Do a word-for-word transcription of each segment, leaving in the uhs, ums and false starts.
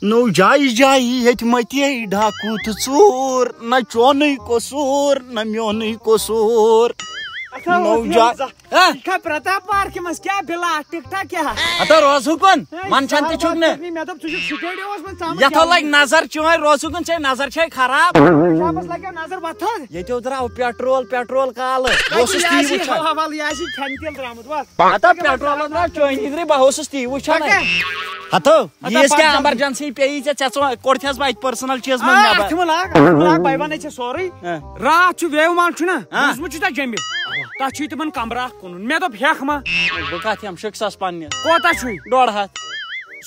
نو جائی جائی ہیٚتۍ متی ڈاکو تہٕ ژوٗر، نہ چونُے قصوٗر، نہ میونُے قصوٗر۔ اچھا، نو وہ جا-، تھیل زا-، ہاں؟ یہ کھا پرتاپ پارکہِ منٛز کیٛاہ بِلا؟ ٹھیٖک ٹھاک کیٛاہ؟ ہتا روزٕ کُن، ہے، من چھان تہِ سہل چھُکھ بات نہٕ۔ کٔرنی، مےٚ دوٚپ، ژٕ چھُکھ سٹیڈیمس منٛز ژامُت یتھ کیٛاہ لگہِ وَنان؟ نظر چٲنۍ روزٕ کُن، ژےٚ نظر چھے خراب۔ شامس لگیو نظر وۄتھر۔ ییٚتیو درٛاو پیٹرول، پیٹرول کالہٕ۔ بہٕ اوسُس تی وٕچھان۔ حوالہٕ، یہِ آسہِ کھٮ۪ن تیٖل درٛامُت، وَتھ۔ ہتا پیٹرول درٛاو چٲنۍ گِنٛدرٕے، بہٕ اوسُس تی وٕچھان۔ پکہ۔ ہتو، ہتا ییٖژ کیٛاہ پکھ۔ ایمرجنسی پیٚیی ژےٚ، ژےٚ ژٕ کوٚڑتھس بہٕ اَتہِ پٔرسنل چیٖز منٛز آ، نٮ۪بر۔ اَتھ چھِ وۄنۍ لاگ، اَتھ چھِ وۄنۍ لاگ، بھائی وَنے ژےٚ سورُے۔ آ۔ راتھ چھُ ویو مان چھُنہ، آ۔ بوٗزمُت چھُ ژےٚ جیٚمہِ؟ تَتھ چھُے تِمن کمرٕ اکھ کٕنُن۔ مےٚ دوٚپ ہٮ۪کھ ما؟ بہٕ کتھ ہٮ۪مہٕ شخصس پننہِ۔ کوتاہ چھُے؟ ڈۄڈ ہتھ۔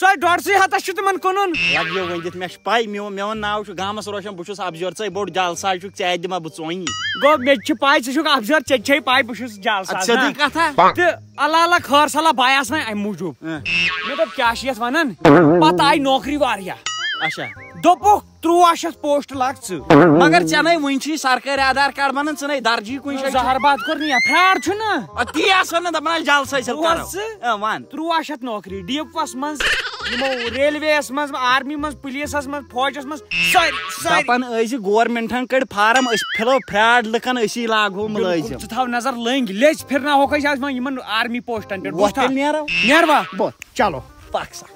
سۄے ڈۄڈسٕے ہتس چھُ تِمن کٕنُن۔ لگیو ؤنۍ دِتھ، مےٚ چھِ پَے، میون، میون ناو چھُ گامس روشن، بہٕ چھُس افضل، ژے بوٚڑ جلسہٕ چھُکھ، ژےٚ اَتہِ دِمہٕ بہٕ ژۄنگی۔ گوٚو، مےٚ تہِ چھِ پَے، ژٕ چھُکھ افضل، ژےٚ تہِ چھے پَے، بہٕ چھُس جلسہٕ اَدٕ حظ، سیوٚدُے نہ؟ کتھا۔ تہٕ اللہ اللہ خٲر صلاح بہٕ آیس وۄنۍ اَمہِ موٗجوٗب۔ اۭں۔ مےٚ دوٚپ، کیٛاہ چھِ یَتھ وَنان؟ پَتہٕ آیہِ نوکری واریاہ۔ اچھا۔ دوٚپُکھ، تُرٛواہ شیٚتھ پوسٹ لاگ ژٕ۔ مگر ژےٚ نے وٕنہِ چھُے سرکٲرۍ آدھار کارڈ بنان، ژٕ نے درجی کُنہِ جایہِ۔ زہر باد کوٚر نہٕ یہِ، فراڈ چھُنہ۔ آ، تی آسو نہٕ دپان، آز جلسہٕ حٲصِل بوز کرو۔ ژٕ۔ آ، وَن۔ تُرٛواہ شیٚتھ نوکری، ڈی ایف اوس منٛز، یِمو ریلوے یس منٛز، آرمی منٛز، پُلیٖسس منٛز، فوجس منٛز، سٲری، سٲری۔ دپان ٲسۍ زِ گورمنٹن کٔڑۍ فارم، أسۍ پھِرو فراڈ لُکن، أسی لاگہو مُلٲزم۔ ژٕ تھاو نظر لٔنگۍ، لیٚژ پھِرناوہوکھ أسۍ آز وۄنۍ یِمن آرمی پوسٹن پٮ۪ٹھ۔ وۄتھ بوٗزتھا؟ تیٚلہِ نیرو۔ نیروا؟ بوتھ۔ چلو۔ پکھ سا۔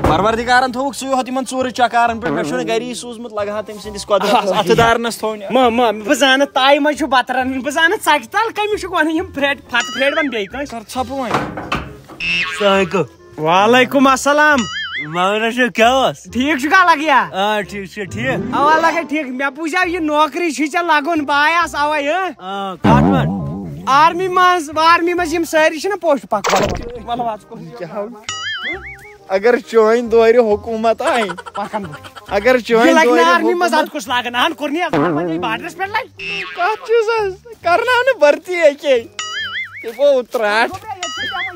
پروردگارن تھووُکھ سُے ہوت یِمن ژوٗرٕ چکارن پٮ۪ٹھ، مےٚ چھُنہٕ گری سوٗزمُت، لگہٕ ہا تٔمۍ سٕنٛدِس قۄدرتس۔ آ، آ، اتھٕ دارنس تھوو نہٕ۔ ما، ما، بہٕ زانہٕ تایہِ منٛز چھُ بتہٕ رنان، بہٕ زانہٕ ژکہِ تل کٔمِس چھُکھ ونان، یِم پھرٛٹھ، پھتہٕ پھرٛٹھ ون بیٚیہِ کٲنٛسہِ۔ کر ژھۄپہٕ وۄنۍ۔ السلام علیکم۔ وعلیکم السلام۔ مگر اچھا کیٛاہ اوس؟ ٹھیٖک چھُکھا لگیا؟ آ، ٹھیٖک چھُ، ٹھیٖک۔ اوا لگے ٹھیٖک، مےٚ بوٗزیو یہِ نوکری چھِ ژےٚ لگُن، بہٕ آیاس اوے، ہہ؟ آ، کتھ منٛز؟ آرمی منٛز، آرمی منٛز یِم سٲری چھِنہ پوسٹ پکھ وَلہٕ وَلہٕ وَلہٕ وَژھ کُن۔ اگر چٲنۍ دورِ حکوٗمت آے، پکن برٛونٛٹھ۔ اگر یہِ چٲنۍ لگہِ دورِ نہٕ آرمی منٛز، حکوٗمت اَتھ کُس لاگن؟ اہن کوٚر نہٕ یَتھ، اَتھ وَنے بارڈرَس پٮ۪ٹھ لگہِ۔ کَتھ چھُس حظ؟ کرناو نہٕ بھرتی اَکے۔ یہِ گوٚو ترٛٹھ۔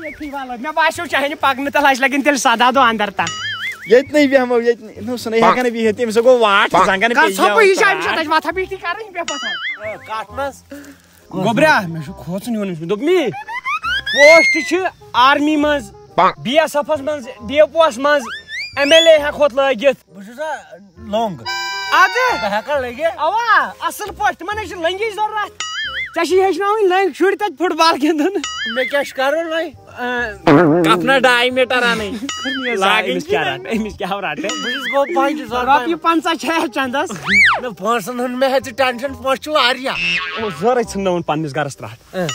ییٚتھی وَلہٕ۔ مےٚ باسیٚو چاہے نہٕ پَکنہٕ تَل اَسہِ لَگن تیٚلہِ سَداہ دۄہ اَندَر تام۔ ییٚتہِ نٕے بیٚہمو، ییٚتہِ نٕے۔ نہٕ سُہ نَے ہٮ۪کان نہٕ بِہِتھ، تٔمِس گوٚو واٹھ، زنٛگن کَتھ پیٚیہِ ژھۄپہٕ یہِ چھِ، أمِس چھِ ترٛٹھ۔ تَتہِ وَتھا بِہتھٕے کَرٕنۍ، یہِ بیٚہہ پَتھر۔ کَتھ منٛز؟ گوٚبرا، مےٚ چھُ کھوژُن یِوان، أمِس دوٚپ مےٚ، پوسٹ چھِ آرمی منٛز، بی ایس ایفس منٛز، ڈی ایف اوس منٛز، ایم ایل اے ہٮ۪کہٕ ہوت لٲگِتھ۔ بہٕ چھُسا لوٚنٛگ؟ اَدٕ۔ بہٕ ہٮ۪کا لٔگِتھ؟ اَوا، اَصٕل پٲٹھۍ، تِمن ہے چھِ لٔنٛگِچ ضروٗرت۔ ژےٚ چھِ ہیٚچھناوٕنۍ لٔنٛگۍ شُرۍ تَتہِ فُٹ بال گِنٛدُن۔ مےٚ کیٛاہ چھُ کَرُن وۄنۍ؟ اۭں۔ کَپنا ڈاے میٖٹر اَنٕنۍ۔ لاگٕنۍ أمِس کیٛاہ کِنہٕ؟ رَٹہٕ؟ أمِس کیٛاہ رَٹہٕ؟ بہٕ چھُس گوٚو بنٛجہِ زَن رۄپیہِ پنٛژاہ چھےٚ چندس۔ نہ، پونٛسَن ہُنٛد مہ ہیٚہ ژٕ ٹٮ۪نشَن، پونٛسہٕ چھِ واریاہ۔ او، زورے ژھٕننٲوٕن پنٛنِس گَرَس ترٛٹھ۔ اۭں۔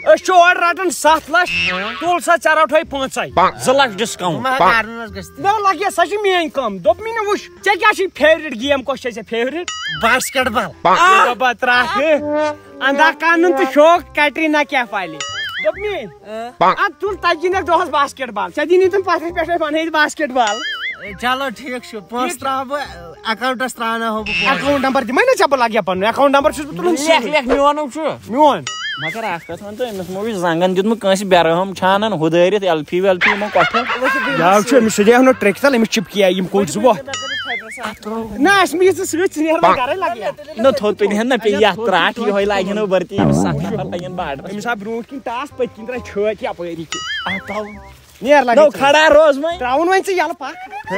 أسۍ چھِ اورٕ رَٹان ستھ لَچھ، اۭں۔ تُل سا ژےٚ رَٹہوے پانٛژَے، زٕ لَچھ discount۔ بہٕ ما ہٮ۪کہٕ اَنُن حظ گٔژھِتھ؟ نہ، لَگہِ، سۄ چھِ میٛٲنۍ کٲم۔ دوٚپ مےٚ نہ وٕچھ، ژےٚ کیٛاہ چھُے favourite game، کۄس چھےٚ ژےٚ favourite؟ Basket ball. اے بابا ترٛٹھ۔ اندھا قانون تہٕ شوق کیٹرینا کیف علی۔ دوٚپ مےٚ، اۭں۔ اَدٕ تُل تَتہِ گِنٛدَکھ دۄہَس باسکٹ بال۔ ژےٚ دِنی تِم پَتھرِ پٮ۪ٹھَے بَنٲیِتھ باسکٹ بال۔ چلو ٹھیٖک چھُ، پونٛسہٕ ٹھیٖک چھُ۔ ترٛاوٕ بہٕ اکاونٹس ترٛاوناوہو بہٕ پونٛسہٕ۔ اکاونٹ نمبر دِمے نہ ژےٚ بہٕ، لگیا پنُن اکاونٹ نمبر چھُس بہٕ تُلان لیکھ، سیوٚدُے۔ لیکھ، میون چھُ۔ میون۔ مگر اکھ کتھ ون تہٕ، أمِس ما وٕچھ زنگن دیُتمُت کٲنٛسہِ بے رحم چھانن ہُدٲرِتھ ایل پی ویل پی یِمن کۄٹھٮ۪ن۔ یاو چھُ، أمِس سۭتۍ آو نہٕ ٹرٛکہِ تل، أمِس چِپکیے یِم کوٗتۍ زٕ وۄتھ۔ نہ، اَسہِ مہ یہِ ژٕ سۭتۍ، ژٕ نیر وۄنۍ گرے لگیا۔ نہ، تھوٚد تُلہِ ہن نہ پیٚیہِ یتھ ترٛٹھ، یِہوٚے لگہِ نہٕ بھرتی، أمِس ستھ نفر لگن بارڈرس۔ أمِس آو برونٛٹھ کِنۍ ٹاس، پٔتۍ کِنۍ درٛاے چھٲتۍ یپٲری کِنۍ۔ نیر لگے نو ژٕ۔ کھڑا روز وۄنۍ۔ ترٛاوُن وۄنۍ ژٕ یَلہٕ پَکھ۔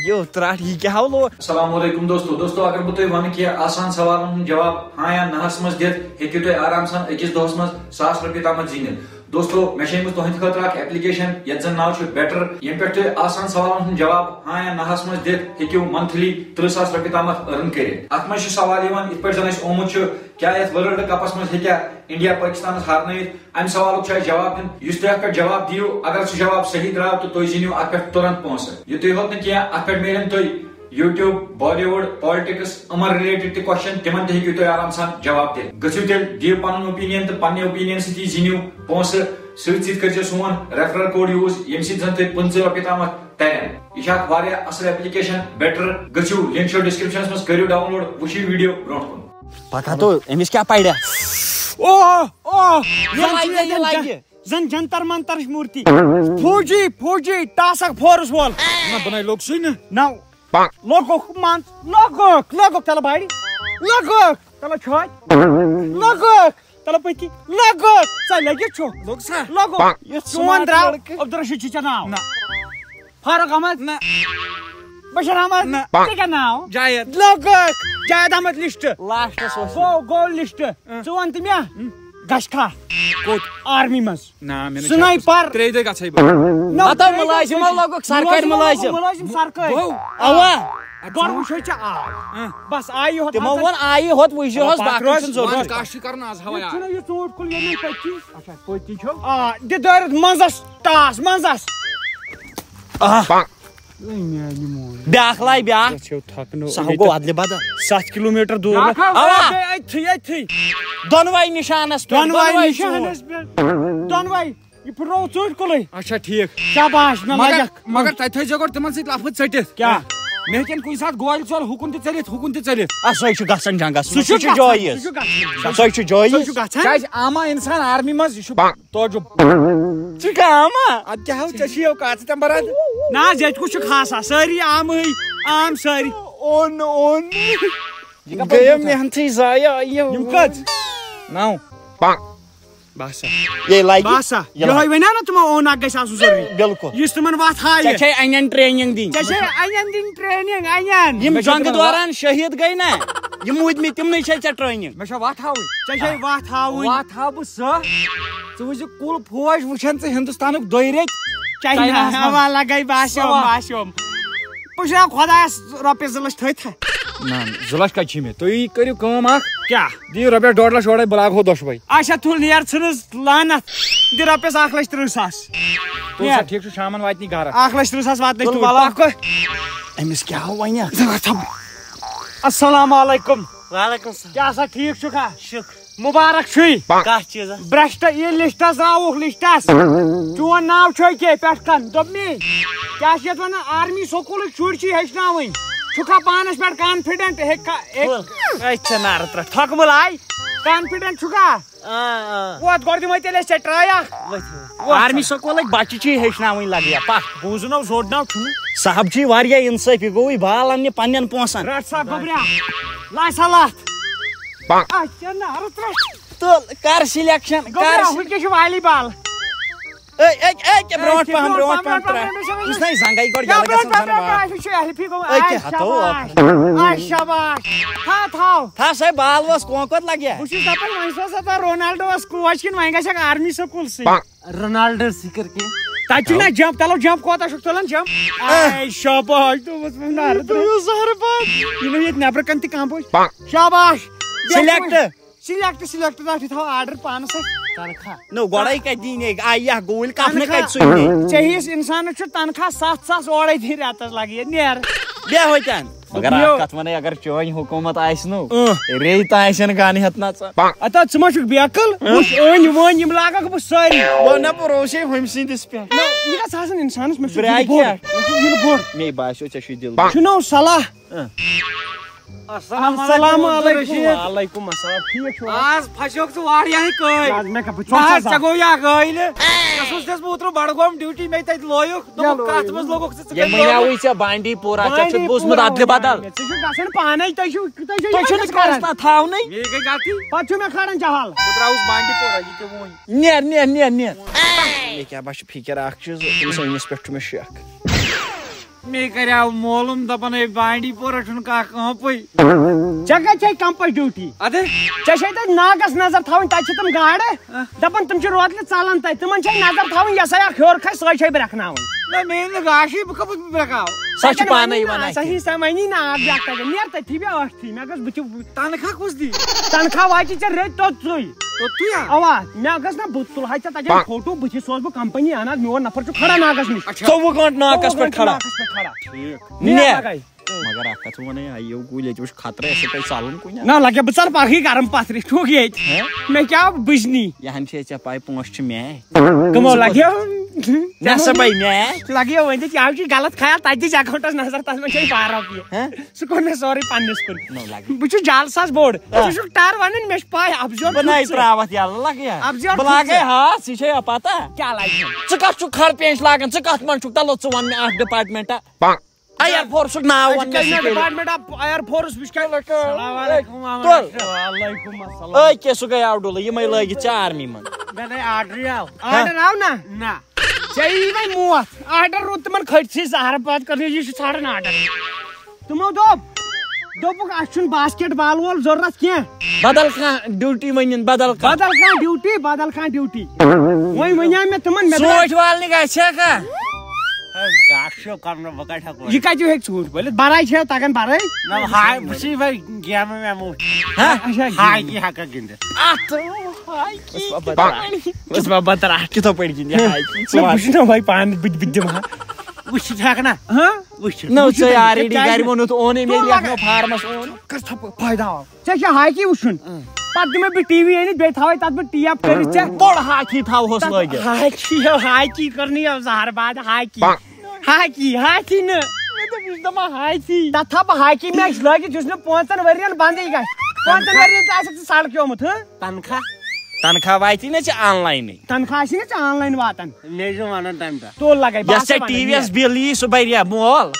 یہِ ترٛٹھ، یہِ کیٛاہ ہاو لوگ؟ السلام علیکم دوستو۔ دوستو، اگر بہٕ تۄہہِ وَنہٕ کینٛہہ آسان سوالَن ہُنٛد جواب ہاں یا نہَس منٛز دِتھ، ہیٚکِو تُہۍ آرام سان أکِس دۄہَس منٛز ساس رۄپیہِ تامَتھ زیٖنِتھ۔ دوستو، مےٚ چھےٚ أمِس تُہٕنٛدِ خٲطرٕ اَکھ application، یَتھ زَن ناو چھُ Betr، ییٚمہِ پٮ۪ٹھ تُہۍ آسان سوالَن ہُنٛد جواب ہاں یا نہَس منٛز دِتھ ہیٚکِو monthly تٕرٛہ ساس رۄپیہِ تامَتھ earn کٔرِتھ۔ اَتھ منٛز چھُ سوال یِوان، یِتھ پٲٹھۍ زَن اَسہِ آمُت چھُ، کیٛاہ یَتھ World Cupَس منٛز ہیٚکیٛاہ India پٲکِستانَس ہارنٲوِتھ؟ امہِ سوالُک چھُ اَسہِ جواب دیُن۔ یُس تُہۍ اَتھ پٮ۪ٹھ جواب دِیِو، اگر سُہ جواب صحیح درٛاو، تہٕ تُہۍ زیٖنِو اَتھ پٮ۪ٹھ تُرنت پونٛسہٕ۔ یُتُے ہوت نہٕ کینٛہہ، اَتھ پٮ۪ٹھ میلن تُہۍ YouTube، Bollywood، politics، یِمن related تہِ question، تِمن تہِ ہیٚکِو تُہۍ آرام سان جواب دِتھ۔ گٔژھِو تیٚلہِ، دِیِو پنُن opinion تہٕ پننہِ opinion سۭتی زیٖنِو پونٛسہٕ۔ سۭتۍ سۭتۍ کٔرۍزیو سون referral code use، ییٚمہِ سۭتۍ زن تُہۍ پٕنٛژٕہ رۄپیہِ تامتھ ترن۔ یہِ چھِ اکھ واریاہ اصل application، Betr۔ گٔژھِو، link چھو descriptionس منٛز، کٔرِو download، وٕچھِو video برونٛٹھ کُن۔ پکا تو، أمِس کیٛاہ پرِ؟ اوہ، اوہ، یہِ زن لگہِ، چھُ یہِ ییٚتٮ۪ن لگہِ۔ زن جنتر منتر چھِ مورتی۔ فوجی، فوجی، ٹاسک فورس وول۔ نہ، بناے لوٚگ سُے نہٕ۔ نو۔ لوٚگُکھ مان، لوٚگُکھ، لوٚگُکھ تلہٕ بارِ۔ لوٚگُکھ تلہٕ چھٲتۍ۔ لوٚگُکھ تلہٕ پٔتی۔ لوٚگُکھ۔ ژےٚ لٔگِتھ چھُ۔ لوٚگ سا؟ لوٚگُکھ۔ یُتھ چون smart درٛاو لڑکہٕ۔ عبدالرشید چھُ ژےٚ ناو۔ نہ۔ فاروق احمد۔ نہ۔ بشیر احمد، نہ۔ ژےٚ کیٛاہ ناو؟ جاید۔ لوٚگُکھ۔ جاید احمد لسٹ۔ لاسٹس اوس۔ گوٚو، گوٚو لسٹ۔ ژٕ وَن تہٕ مےٚ، گژھِ کھا؟ کوٚت؟ آرمی منٛز۔ نہ، مےٚ نہ چھُ سنایپر۔ ترٛیٚیہِ دۄہہِ گژھے بہٕ۔ نہ، ہتو ترٛیٚیہِ مُلٲزِمو دۄہہِ۔ لوٚگُکھ سرکٲرۍ مُلٲزِم۔ مُلٲزِم سرکٲرۍ۔ گوٚو۔ اوا۔ گۄڈٕ وٕچھو ژےٚ آے۔ اۭں۔ بس آیہِ یوت تِمو ہسا۔ ووٚن آیہِ ہوت وٕچھزِ ہوس بکوٲسۍ باقٕے چھُنہٕ ضروٗرت۔ کاشہِ کرُن آز ہوا یہِ آے۔ چھُنہ یہِ ژوٗنٛٹھ کُل ییٚمہِ پٔتۍ کِنۍ۔ اچھا، پٔتۍ کِنۍ چھو۔ آ، دِ دٲرِتھ منٛزس ٹاس منٛزس۔ بیاکھ لاے بیاکھ۔ گژھیو تھکنو۔ سُہ ہا گوٚو ادلہِ بدل۔ ستھ کلوٗ میٹر دوٗر۔ بیٛاکھ ہا اوا۔ أتھی أتھی۔ دۄنوَے نِشانس پٮ۪ٹھ، دۄنوَے دۄنوَے نِشانس پٮ۪ٹھ۔ دۄنوَے۔ یہِ پھٕٹروو ژوٗنٛٹھۍ کُلٕے۔ اچھا، ٹھیٖک۔ شاباش، نہ مگر لگکھ۔ مگر تتہِ تھٲیزیو گۄڈٕ تِمن سۭتۍ لفظ ژٔٹِتھ۔ کیٛاہ؟ مےٚ ہیٚکن کُنہِ ساتہٕ گولہِ ژول ہُکُن تہِ ژٔلِتھ، ہُکُن تہِ ژٔلِتھ۔ آ، سُے چھُ گژھان جنگس سُہ منٛز، چھُ سُہ چھُ گژھان، جویز۔ سُہ چھُ گژھان۔ سُے چھُ جویز۔ سُہ چھُ گژھان۔ کیٛازِ آما انسان آرمی منٛز، یہِ چھُ توجہ۔ ژٕ کیٛاہ اما؟ ادٕ کیٛاہ ہاو ژےٚ چھِ یو کتھ ژٕ تمہِ براد۔ نہ حظ، ییٚتہِ کُس چھُ خاصا؟ سٲری عامٕے، عام سٲری۔ اون اون۔ گٔیو محنتھٕے ضایع۔ یہِ یِم کٔژ؟ نو۔ باسا۔ یے لگہِ۔ باسا۔ یہِ یِہوٚے لگہِ۔ وَنیو نہ تِمو اون اکھ گژھِ آسُن ضروٗری۔ بالکل۔ یُس تِمن وَتھ ہاوِ۔ ژےٚ چھے انٮ۪ن ٹریننگ دِنۍ۔ ژےٚ چھے انٮ۪ن دِنۍ ٹریننگ انٮ۪ن۔ یِم مےٚ چھےٚ جنگہٕ تِمن دوران شہید گٔے نا، یِم موٗدمٕتۍ، تِمنٕے چھے ژےٚ ٹریننگ۔ مےٚ چھا وتھ ہاوٕنۍ؟ ژےٚ چھے وَتھ ہاوٕنۍ۔ وتھ ہاوٕ بہٕ سۄ۔ ژٕ وٕچھ زِ کُل فوج وٕچھن ژٕ ہندوستانُک دۄیہِ ریٚتۍ۔ چاینہ چایناہس منٛز۔ ہوا لگے باسیوم سوا۔ باسیوم۔ بہٕ چھُس خۄدایس رۄپیس زٕ لچھ تھٲوِتھ۔ نہ، زٕ لچھ کتہِ چھِ مےٚ؟ تُہۍ کٔرِو کٲم اکھ۔ کیٛاہ؟ دِیِو رۄپیس ڈۄڈ لچھ اورے، بہٕ لاگہو دۄشوے۔ اچھا تُل نیر ژھٕنُس لعنت۔ دِ رۄپیس اکھ لچھ ترٕٛہ ساس۔ تُل نیر۔ سا، ٹھیٖک چھُ، شامن واتہِ نہٕ گرٕ۔ اکھ لچھ ترٕٛہ ساس واتنٲوِتھ تُل توٗرۍ۔ وَلہٕ۔ پکھ۔ أمِس کیٛاہ وَنہِ؟ السلام علیکم۔ وعلیکم السلام۔ کیٛاہ سا ٹھیٖک چھُکھا؟ شُکر۔ مُبارک چھُے۔ کَتھ چیٖزَس؟ برٛشٹہٕ یہِ لِسٹَس آوُکھ لِسٹَس۔ چون ناو چھُے کیٛاہ پٮ۪ٹھ کَن؟ دوٚپمَے، کیٛاہ چھِ یَتھ وَنان؟ آرمی سکوٗلٕکۍ شُرۍ چھِ ہیٚچھناوٕنۍ۔ چھُکھا پانَس پٮ۪ٹھ کانفِڈنٹ؟ ہیٚکھا؟ ہیٚک-، أتھۍ ژےٚ نارٕ ترٛٹھ۔ تھۄکہٕ مُل آے؟ کانفِڈنٹ چھُکھا؟ آ، آ۔ ووت گۄڈٕ دِمَے تیٚلہِ أسۍ ژےٚ ٹرٛاے اَکھ۔ ؤتھِو، ؤتھِو۔ آرمی سکوٗلٕکۍ بَچہِ چھِ ہیٚچھناوٕنۍ لَگیا پَکھ۔ بوٗزُن اوس زوٚڑ ناو چھُنہٕ۔ صاحب چھِ واریاہ اِنصٲفی گوٚوٕے، بال اَننہِ پنٛنٮ۪ن پونٛسَن۔ رَٹ سا گوٚبریا، لَے سا لَتھ۔ اَتھ ژےٚ نارٕ ترٛٹھ۔ تہٕ کر سِلیکشن، کر گوٚبریا، سِل-، وٕنکیٚس چھُ والی بال۔ أے، أے، أے، کیٛاہ برونٛٹھ أے، پہن، برونٛٹھ برونٛٹھ پہن، پہن ترٛاو۔ برونٛٹھ پہن۔ یُس نَے زنٛگے گۄڈٕ کیٛاہ یَلہٕ گژھان برونٛٹھ زَنہٕ پہن، واٹھ۔ برونٛٹھ پہن؟ یہِ چھُ ہیلپی گوٚمُت۔ أے، آے کیٛاہ ہَتو شاباش۔ آے شاباش۔ تھاو، تھاو۔ تھاو سا بال وَس کونٛکھ کوٚت لَگہِ؟ بہٕ چھُس دَپان، وۄنۍ سوز سا ژٕ رونالڈوَس کوچ کِنہٕ وۄنۍ گژھکھ آرمی سکوٗلسٕے۔ رونالڈو سۭتۍ کٔر کینٛہہ۔ تَتہِ چھُ نہ جمپ، تَلو جمپ کوتاہ چھُکھ تُلان جمپ؟ آے شاباش، دوٚپمَس وۄنۍ نارٕ ترٛٲو۔ زہرٕ باد۔ یہِ نہٕ ییٚتہِ نٮ۪برٕ کَنہِ تہِ کانٛہہ بوزِ۔ شاباش۔ سِلیکٹ۔ سِلیکٹ، سِلیکٹ، تَتھ تہِ تھاو آرڈر پانَس اَتھِ۔ تنخواہ۔ نو گۄڈے کتہِ دی نے آ یہِ گوٗلۍ کپنہٕ تنخواہ۔ کتہِ سُہ نے؟ ژےٚ ہِوِس اِنسانَس چھُ تنخواہ ستھ ساس اورَے دی رٮ۪تَس لَگہِ ییٚتہِ نیر۔ بیٚہہ ہوتٮ۪ن۔ مگر یو۔ اکھ کتھ ونے، اگر چٲنۍ حکومت آسہِ نو، اۭں۔ ریٚیہِ تہِ آسن گانہِ ہٮ۪تھ نژان۔ اَتا ژٕ ما چھُکھ بیقل؟ وٕچھ أنۍ وٲنۍ یِم لاگَکھ بہٕ سٲری۔ بہٕ نہ بروسے ہُمۍ سٕنٛدِس پٮ۪ٹھ۔ نہ، یہِ گژھِ آسُن اِنسانَس، مےٚ چھُ برٛاے دِل بوٚڑ۔ کیٛاہ؟ مےٚ چھُ دِل بوٚڑ۔ مے باسیو ژےٚ چھُے دِل۔ چھُنو صلاح۔ اۭں۔ السلام علیکم۔ وعلیکم السلام، ٹھیٖک چھُ؟ آز پھسیوکھ ژٕ واریاہے کٲلۍ۔ آز مےٚ کَپٲرۍ نہ ژوٚپ حظ، سا ژےٚ گوٚو یا گٲلۍ۔ ژےٚ سوٗزتھس بہٕ اوترٕ بڈگوم ڈیوٹی، مےٚ تتہِ لویُکھ، دوٚپُکھ یَلہٕ کتھ یہِ۔ منٛز لوگُکھ ژٕ، ژٕ یہِ کتہِ مٔنیاوٕے لوگُکھ؟ ژےٚ بانڈی پورہ، ژےٚ چھُتھ بوٗزمُت ادلہِ بدل؟ ژےٚ چھُو گژھان پانے، تُہۍ چھِو، تُہۍ چھِو تۄہہِ چھُو نہٕ کَران۔ تھاونٕے۔ مےٚ گٔے غلطی۔ پَتہٕ چھُو مےٚ کھاران جہل۔ بہٕ درٛاوُس بانڈی پورہ، یہِ کیٛاہ ووٚن؟ نیر، نیر، نیر، نیر۔ مےٚ کیٛاہ بس چھِ فِکر اکھ چیٖز، تٔمِس أمِس پٮ۪ٹھ چھُ مےٚ شک۔ مےٚ کریاو معلوم، دپان ہے بانڈی پورہ چھُنہٕ کانٛہہ کٲمپٕے۔ ژےٚ کَتہِ چھے کمپس ڈیوٹی؟ ادٕ ژےٚ چھے تَتہِ ناگس نظر تھاوٕنۍ، تَتہِ چھِ تِم گاڈٕ۔ دپان تِم چھِ روتلہِ ژلان تتہِ، تِمن چھے نظر تھاوٕنۍ، یۄسے اکھ ہیوٚر کھسہِ، سۄے چھے برٛکھناوٕنۍ۔ نہ، مےٚ ییٚلہِ نہٕ گاشٕے، بہٕ کپٲرۍ برٛکاو؟ سۄ چھِ پانے ونان۔ صحیح سا ونی نہ، اکھ بیاکھ تتہِ، نیر تٔتھی بیٚہہ ٲٹھتھٕے، مےٚ گژھِ بٕتھِ، تنخواہ کُس دی؟ تنخواہ واتہِ ژےٚ رٔتۍ توٚتُے۔ توٚتُے ہا؟ اوا، مےٚ گژھِ نہ، بہٕ تُلہٕ ہا ژےٚ تتٮ۪ن فوٹو، بٕتھِ سوزٕ بہٕ کمپنی انان، میون نفر چھُ کھڑا ناگس نِش۔ اچھا۔ ژوٚوُہ گٲنٹہٕ ناکس پٮ۪ٹھ کھڑا۔ ناگس پٮ۪ٹھ کھڑا۔ نیر۔ لگے۔ مگر اکھ کتھ ونے، ہا، یہِ گوٗلۍ ییٚتہِ وٕچھ خطرٕ، اَسہِ پزِ ژلُن کُنہِ۔ نہ لگے، بہٕ ژلہٕ پگہٕے گرم پتھرِ، ٹھوٗک ییٚتہِ۔ مےٚ کیٛاہ بٕجنی؟ یہِ ہن چھے ژےٚ پاے، پونٛسہٕ چھِ میٛٲنۍ۔ کٕمو لگیو؟ نسا بے میٛٲنۍ۔ لگیو وۄنۍ تہِ کیٛاہ چھُ غلط خیال، تتہِ دِژ اکاونٹس نظر، تتھ منٛز چھے باہ رۄپیہِ۔ ہہ؟ سُہ کوٚر مےٚ سورُے پننِس کُن۔ نو لگے۔ بہٕ چھُس جال ساز بوٚڑ، ژٕ چھُکھ ٹر ونان، مےٚ چھُ پاے افضل بہٕ نَے چھُکھ ژٕ۔ ترٛاوَتھ یَلہٕ، لگے ہا۔ افضل بہٕ چھُکھ لگے ژٕ۔ ہا، ژےٚ چھے پتہ۔ کیٛاہ لگہِ؟ ژٕ کتھ چھُکھ کھر پینچ لاگان؟ ژٕ کتھ منٛز چھُکھ؟ تلو ژٕ وَن مےٚ اکھ ڈپارٹمنٹ۔ ایئر فورسُک ناو وَن مےٚ ژٕ تیٚلہِ۔ ڈپارٹمنٹ آف ایئر فورس، وٕچھ کیٛاہ۔ السلام علیکم۔ تُل۔ وعلیکم السلام۔ أکے سُہ گٔے آوڈُلہٕ، یِمے لٲگِتھ ژےٚ آرمی منٛز۔ مےٚ نَے آرڈرٕے آو۔ آرڈر آو نا؟ نہ۔ ژےٚ یی وۄنۍ موت۔ آرڈر روٗد تِمن کھٔٹۍ سٕے زہرٕ پتہٕ کٔرنٕچ، یہِ چھُ ژھانڈان آرڈر۔ تِمو دوٚپ، دوٚپُکھ، "اَسہِ چھُنہٕ باسکیٹ بال وول ضروٗرت کینٛہہ۔" بدل کانٛہہ ڈیوٹی ؤنِن، بدل کانٛہہ۔ بدل کانٛہہ ڈیوٹی، بدل کانٛہہ ڈیوٹی۔ وۄنۍ وَنیٛاو مےٚ تِمن، مےٚ دوٚپ، ژوٗنٛٹھۍ والنہِ گژھِ ہا کانٛہہ؟ ہے، گاسہٕ چھُ کَرُن، بہٕ کَتہِ ہٮ۪کہٕ یہِ کَتہِ ہیٚکہِ ژوٗنٛٹھۍ وٲلِتھ؟ بَرٲے چھےٚ تَگان بَرٲے؟ نہ، ہاے، بہٕ چھُس وۄنۍ گیمہٕ ویمہٕ وٕچھان۔ ہا؟ اچھا، ہاے گیم۔ تہِ ہٮ۪کان گِنٛدِتھ۔ اَتھ ہاے کی بس بابا ترٛٹھ۔ بس بابا ترٛٹھ، کِتھ پٲٹھۍ گِنٛدِ ہاے کی؟ ژٕ نہ، وَن۔ بہٕ چھُس نہ وۄنۍ پانہٕ، بہٕ تہِ، بہٕ تہِ دِمہٕ ہا۔ وٕچھِتھ ہٮ۪کہٕ نا؟ ہاں؟ وٕچھِتھ۔ نہ، وٕچھِتھ ژےٚ ہٮ۪کہٕ، already کیٛازِ گرِ نہٕ؟ ووٚنُتھ، اوٚن أمۍ، ژٕ ییٚلہِ یَتھ لَگَکھ۔ نہٕ فارمَس اوٚن۔ کر سا فٲیدٕ آو؟ ژےٚ چھےٚ ہاے کی وٕچھُن؟ اۭں۔ پَتہٕ دِمَے بہٕ ٹی وی أنِتھ، بیٚیہِ تھاوَے تَتھ بہٕ ٹیپ کٔرِتھ ژےٚ۔ بوٚڑ ہاکی تھاوہوس تَتھ لٲگِتھ۔ ہاے کی، ہاے کی کٔرنٕے یَو زَہر باد، ہاے کی۔ ہاے کی، ہاے کی نہٕ۔ مےٚ دوٚپ، یہِ چھُ دَپان ہاے کی۔ تَتھ تھاو بہٕ ہاے کی میچ لٲگِتھ، یُس نہٕ پانٛژَن ؤرِین بنٛدٕے گژھِ۔ پانٛژَن ؤرِین تہِ آسَکھ ژٕ سڑکہِ آمُت، ہہ؟ تنخواہ؟ تنخواہ واتی نہ ژےٚ آن لاینٕے۔ تنخواہ آسی نہ ژےٚ آن لاین واتان۔ مےٚ چھُ وَنان تَمہِ دۄہ۔ تُل لگے، بہٕ یۄس آسے ژےٚ وَنان ٹی وی یَس یہِ۔ بِل یی، سُہ بَرِ یا مول۔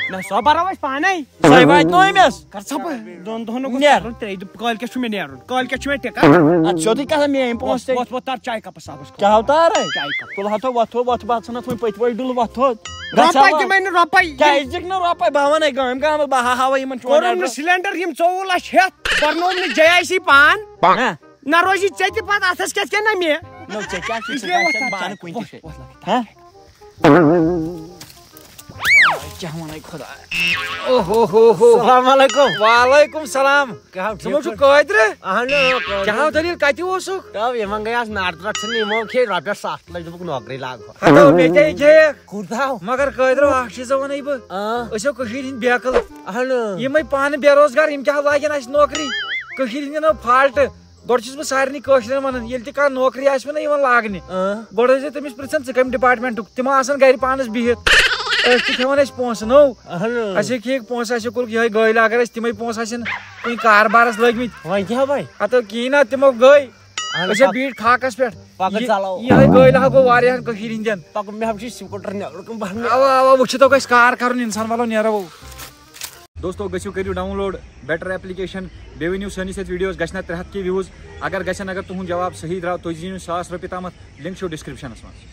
نہ، سۄ بَرو أسۍ پانَے۔ سۄے واتہِ نہٕ أمِس۔ کر سا بہٕ دۄن دۄہَن گوٚژھ نیر۔ کَرُن، ترٛیٚیہِ دۄہہِ، کٲلۍ کیٛاہ چھُ مےٚ نیرُن؟ کٲلۍ کیٛاہ چھُ مےٚ ٹِکٹ؟ اَدٕ سیوٚدُے کَتھ، میٛٲنۍ پونٛسہٕ تہِ۔ وۄتھ، وۄتھ، تَر چایہِ کَپَس آبَس کھوٚت۔ کیٛاہ ہو تارے؟ چایہِ کَپ۔ تُل ہَتو وۄتھو، وۄتھ بہٕ ژھٕنَتھ وۄنۍ پٔتۍ وٲے ڈُل وۄتھو۔ گژھٕ رۄپَے ہا دِ مےٚ نہٕ رۄپَے۔ کیٛازِ دِکھ نہٕ رۄپَے؟ بہٕ وَنَے گامہٕ گامہٕ، بہٕ ہا ہاوَے یِمَن چون کوٚرُم نہٕ ایڈرَس۔ سِلینڈَر یِم ژوٚوُہ لَچھ ہٮ۪تھ، بَرنووُم نہٕ جے آئی سی پان۔ ہہ؟ نہ روزی ژےٚ تہِ پَتہٕ اَتھَس کیٛاہ کیٛاہ نہ مےٚ۔ نو، ژےٚ کیٛاہ چھُے، اس ژٕ لیے کیٛاہ وۄتھ چھَکھ تَتھ بانہٕ چایہِ کُنہِ تہِ کَپَس، جایہِ؟ وۄتھ، وۄتھ۔ ہہ؟ کیٛاہ وَنَے خۄدایا؟ او ہو ہو ہو۔ السلام علیکم۔ وعلیکم السلام۔ کیٛاہ حال، ژٕ ما ٹھیٖک چھُکھ پٲٹھۍ؟ قٲدرٕ؟ اہن، آ، قٲدرٕ۔ کیٛاہ حال دٔلیٖل؟ کَتہِ اوسُکھ؟ تو یِمن گٔے آز نار ترٛٹھ ژھٕننہِ، یِمو کھیٚیہِ رۄپیَس ستھ لَچھ، دوٚپُکھ نوکری لاگہٕ۔ ہتو، مےٚ تہِ ہے کھیٚیَکھ۔ کوٗتاہ؟ مگر قٲدرو، اکھ چیٖزا وَنَے بہٕ۔ آ۔ أسۍ چھِ کٔشیٖرِ ہِنٛدۍ بیکٕل۔ اہن۔ یِمے پانہٕ بے روزگار، یِم کیٛاہ لاگن اَسہِ نوکری؟ کٔشیٖرِ ہِنٛدٮ۪ن ہو فالٹ۔ گۄڈٕ چھُس بہٕ سارنٕے کٲشرٮ۪ن وَنان، ییٚلہِ تہِ کانٛہہ نوکری آسہِ وَنان یِوان لاگنہِ، اۭں۔ گۄڈٕ ٲسۍ زِ تٔمِس پرٛژھان، "ژٕ کَمہِ ڈپارٹمنٹُک؟" تِم آسان گَرِ پانَس بِہِتھ۔ أسۍ تہِ کھٮ۪وان أسۍ پونٛسہٕ، نو۔ اہن۔ اَسہِ ہے کھیٚیِکھ پونٛسہٕ، اَسہِ ہے کوٚرُکھ یِہوٚے گٲلۍ، اگر أسۍ تِمَے پونٛسہٕ آسن کُنہِ کاربارَس لٲگمٕتۍ۔ وۄنۍ کیٛاہ وۄنۍ؟ ہَتو کِہیٖنۍ نہ، تِمو گٔے۔ اہن، أسۍ ہے پَک-، بیٖٹھۍ خاکَس پٮ۪ٹھ۔ پَکہٕ یہِ، ژَلو۔ یِہوٚے گٲلۍ ہا گوٚو واریاہَن کٔشیٖرِ ہِنٛدٮ۪ن۔ پَکہٕ، مےٚ ہا چھُ سکوٗٹر نیرُن کُن بَہرنہِ۔ اَوا، اَوا، وٕچھِتھ گژھِ کار کَرُن اِنسان، وَلو نیرو۔ دوستو، گٔژھِو کٔرِو download Better application، بیٚیہِ ؤنِو سٲنِس یَتھ ویٖڈیوَس گژھِ نا ترٛےٚ ہَتھ کے views۔ اگر گژھن، اگر تُہُنٛد جواب صحیح درٛاو، تُہۍ زیٖنِو ساس رۄپیہِ تامَتھ۔ لِنک چھو ڈِسکرٛپشَنَس منٛز۔